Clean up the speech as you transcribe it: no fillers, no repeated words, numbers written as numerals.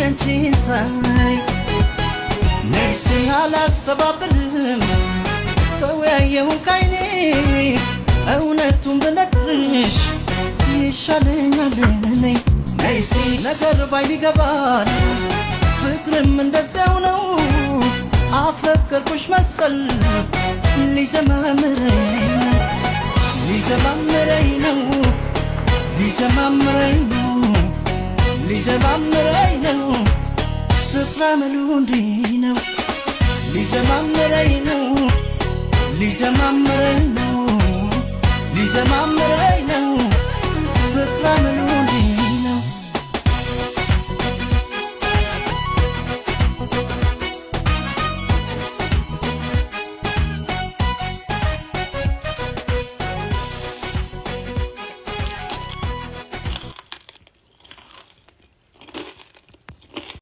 አንቺን ሳይ። ነፍሴ አላስተባብልም ሰው ያየውን ካይኔ፣ እውነቱን ብነግርሽ ይሻለኛል እኔ። ነይሲ ነገር ባይን ይገባል፣ ፍቅርም እንደዚያው ነው። አፈቀርኩሽ መሰል ሊጀማምረኝ፣ ሊጀማምረኝ ነው፣ ሊጀማምረኝ ነው፣ ሊጀማምረኝ ነው። ፍቅር አመሉ እንዲህ ነው፣ ሊጀማምረኝ ነው፣ ሊጀማምረኝ ነው፣ ሊጀማምረኝ ነው። ፍቅር አመሉ